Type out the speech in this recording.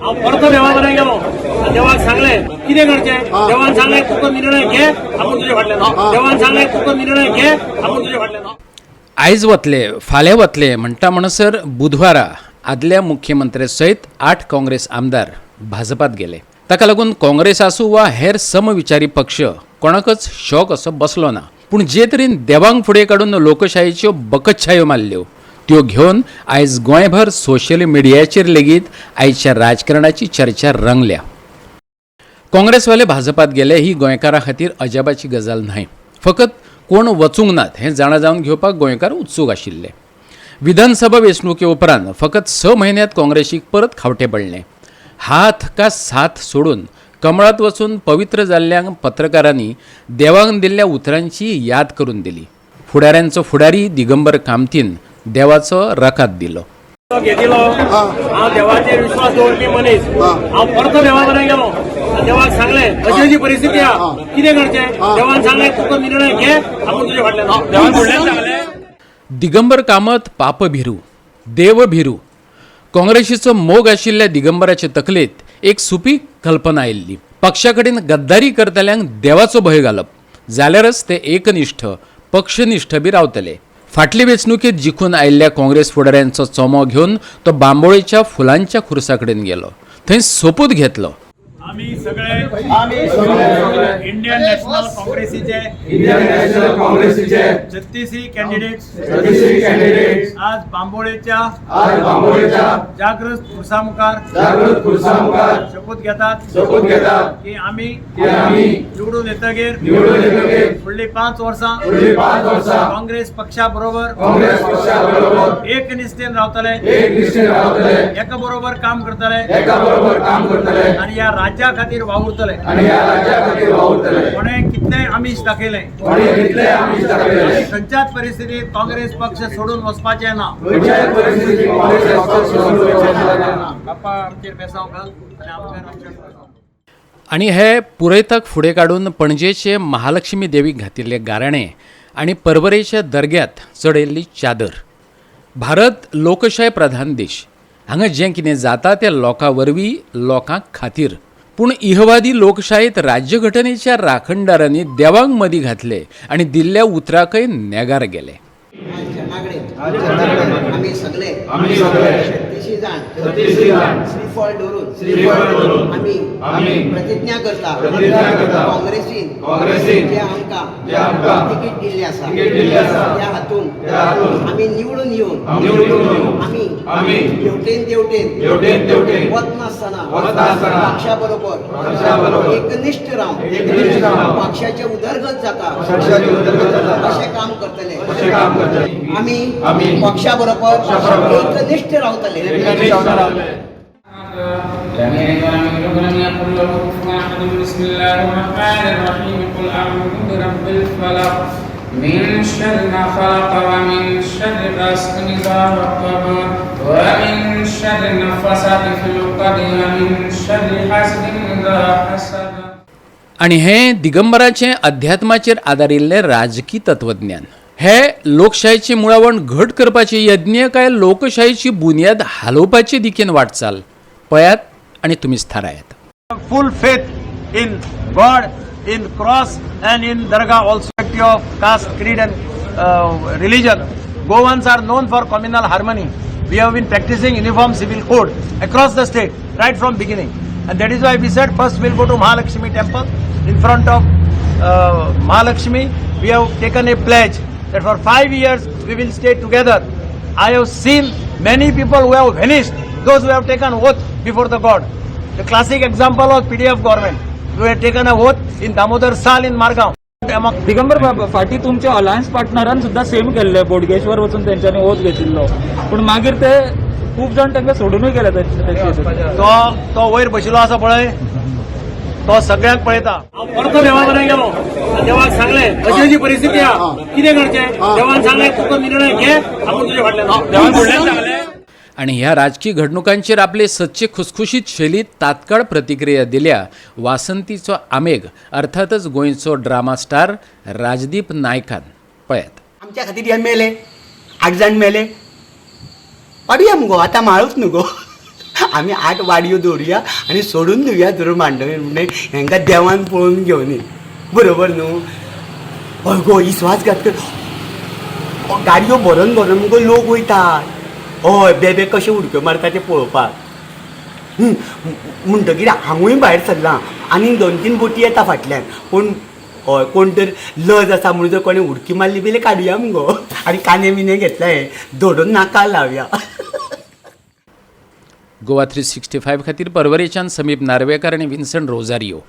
हांव परतो देवा कडेन गेलो. देवाक सांगलें, कितें करचें? देवान सांगलें, तुका निर्णय घे, आपूण तुजे फाटल्यान. देवान सांगलें, तुका निर्णय घे, आपूण तुजे फाटल्यान. आयज वतले, फाल्यां वतले म्हणटा म्हणसर बुधवारा आदल्या मुख्यमंत्र्या सयत 8 काँग्रेस आमदार भाजपात गेले. ताका लागून काँग्रेस आसूं वा हेर समविचारी पक्ष, कोणाकच शॉक असो बसलो ना. पूण जे तरेन देवांक फुडें काडून लोकशायेच्यो बकच्छायो मारल्यो, त्यो घेवन आयज गोंयभर सोशल मिडियाचेर लेगीत आयच्या राजकारणाची चर्चा रंगल्या. काँग्रेसवाले भाजपात गेले ही गोंयकारां खातीर अजापाची गजाल न्हय. फकत कोण वचूंक नात हें जाणा जावन घेवपाक गोंयकार उत्सूक आशिल्ले. विधानसभा वेंचणुके उपरांत फकत 6 म्हयन्यांत काँग्रेसीक परत खावटें पडलें. हात का साथ सोडून कमळात वचून पवित्र जाल्ल्यांक पत्रकारांनी देवाक दिल्ल्या उतरांची याद करून दिली. फुडाऱ्यांचो फुडारी दिगंबर कामतीन देवाचो रकाद दिलो. घेतिलो. हांव देवाचेर विश्वास दवरपी मनीस. हांव परतो देवा कडेन गेलो. देवाक सांगलें, अशी अशी परिस्थिती आहा, कितें करचें? देवान सांगलें, तुका निर्णय घे, आपूण तुजे फाटल्यान. देवान फुडल्यान सांगलें. दिगंबर कामत पापभिरू, देवभिरू. काँग्रेसीचो मोग आशिल्ल्या दिगंबराचे तकलेंत एक सुपी कल्पना आयिल्ली, पक्षा कडेन गद्दारी करतल्यांक देवाचो भंय घालप जाल्यारच ते एकनिश्ठ, पक्षनिश्ठ बी रावतले. फाटले वेंचणुकेंत जिखून आयिल्ल्या काँग्रेस फुडाऱ्यांचो चोमो घेवन तो बांबोळेच्या फुलांच्या खुर्सा कडेन गेलो. थंय सोपूत घेतलो. आमी सगळे इंडियन नॅशनल काँग्रेसीचे इंडियन नॅशनल काँग्रेसीचे 36 कॅन्डिडेट 36 कॅन्डिडेट आज बांबोळेच्या आज बांबोळेच्या जागृत खुर्सा मुखार जागृत खुर्सा मुखार शपथ घेतात शपथ घेतात की आमी की आमी निवडून येतगीर निवडून येतकीर फुडली 5 वर्सां फुडली 5 वर्सां काँग्रेस पक्षा बरोबर काँग्रेस पक्षा बरोबर एकनिष्ठेन रावतले, एक निष्ठेन रावतले, एका बरोबर काम करतले एका बरोबर काम करतले आणि ह्या राज्या खातीर वावुरतले. आणि ह्या राज्या खातीर वावुरतले. कोणे कितलेय आमिष दाखयलें, कोणी कितले आमिष दाखयले, खंयच्याच परिस्थितीत काँग्रेस पक्ष सोडून वचपाचें ना. खंयच्याय परिस्थितीत काँग्रेस पक्ष सोडून वचपाचें ना. बाप्पा, आमचेर बेसांव घाल आनी आमकां रक्षण कर. आनी हे पुरयताक फुडें काडून पणजेचे महालक्ष्मी देवीक घातिल्ले गाराणें आनी परवरेच्या दर्ग्यात चडयल्ली चादर. भारत लोकशाय प्रधान देश. हांगा जें कितें जाता तें लोकां वरवीं, लोकां खातीर. पूण इहवादी लोकशायेत राज्यघटनेच्या राखणदारांनी देवांक मदीं घातले आनी दिल्ल्या उतराकय नेगार गेले. आज चरणाकडे आम्ही सगळे आम्ही सगळे 36 जाण 36 जाण श्रीफळ धरून श्रीफळ धरून आम्ही आम्ही प्रतिज्ञा करता प्रतिज्ञा करता काँग्रेसीन काँग्रेसीन जे आमकां जे आमकां तिकीट दिल्लें आसा तिकीट दिल्लें आसा त्या हातून त्या हातून आमी निवडून येवन निवडून येवन आमी आमी हेवटेन तेवटेन हेवटेन तेवटेन वचनासतना वचनासतना पक्षा बरोबर पक्षा बरोबर एकनिष्ठ रावन एकनिष्ठ रावन पक्षाचे उदरगत जाता पक्षाची उदरगत जाता अशें काम करतले. अशें काम करतले. आमी आमी पक्षा बरोबर पक्षा बरोबर एकनिष्ठ रावतले. एकनिष्ठ रावतले. لم يلد ولم يولد ولم يكن له كفوا احد. بسم الله الرحمن الرحيم. قل اعوذ برب الفلق، من شر ما خلق، ومن شر غاسق اذا وقب، ومن شر النفاثات في العقد، ومن شر حاسد اذا حسد. आनी हें दिगंबराचें अध्यात्माचेर आदारिल्लें राजकी तत्वज्ञान. हे लोकशायेचें मुळावण घट करपाचे यज्ञ काय लोकशायेची बुन्याद हालोवपाचे दिकेन वाटचाल, पळयात आनी तुमीच थारायात. Full faith in God, in cross and in Dargah also. Of caste, creed and religion. Goans are known for communal harmony. We have been practicing uniform civil code across the state right from beginning. And that is why we said first we'll go to Mahalakshmi temple. In front of Mahalakshmi, we have taken a pledge that for 5 years we will stay together. I have seen many people who have vanished, those who have taken oath before the God. The classic example was PDF government, who had taken a oath in Damodar Sal in Margao. Among Digambar बाब, फाटीं तुमच्या alliance पार्टनरान सुद्दां same केल्ले. बोडगेश्वर वचून तेंच्यांनी oath घेतिल्लो, पूण मागीर ते खूब जाण तांकां सोडूनय गेले तेंचे. तो तो वयर बशिल्लो आसा पळय, तो सगळ्यांक पळयता. हांव परतो देवा कडेन गेलो. देवाक सांगलें, अशी अशी परिस्थिती आहा, कितें करचें? देवान सांगलें, तुका निर्णय घे, आपूण तुजे फाटल्यान. देवान फुडल्यान सांगलें. आनी ह्या राजकी घडणुकांचेर आपले सदचे खुसखुशीत शैलीत तात्काळ प्रतिक्रिया दिल्या वासंतीचो आमेग, अर्थातच गोंयचो ड्रामा स्टार राजदीप नायकान. पळयात. आमच्या खातीर हे मेले, 8 जाण मेले. पाडुया मुगो आतां माळूच न्हू गो. आमी 8 वाडयो दवरुया आनी सोडून दिवया धरून मांडवी म्हणजे हेंकां देवान पळोवन घेवनी बरोबर न्हू. हय गो, विश्वासघात कर, गाडयो भरून भरून मुगो लोक वयतात. हय, बेबे कशे उडक्यो मारता ते पळोवपाक. म्हणटगीर हांवूय भायर सरलां आनी 2-3 बोटी येता फाटल्यान. पूण हय, कोण तर लज आसा म्हणून जर कोणें उडकी मारली बिले काडुया मुगो आनी कांदे बिंदे घेतले धोडून नाका लावया. गोवा 365 खातीर परवरेच्यान समीप नार्वेकर आनी विन्सन रोजारियो.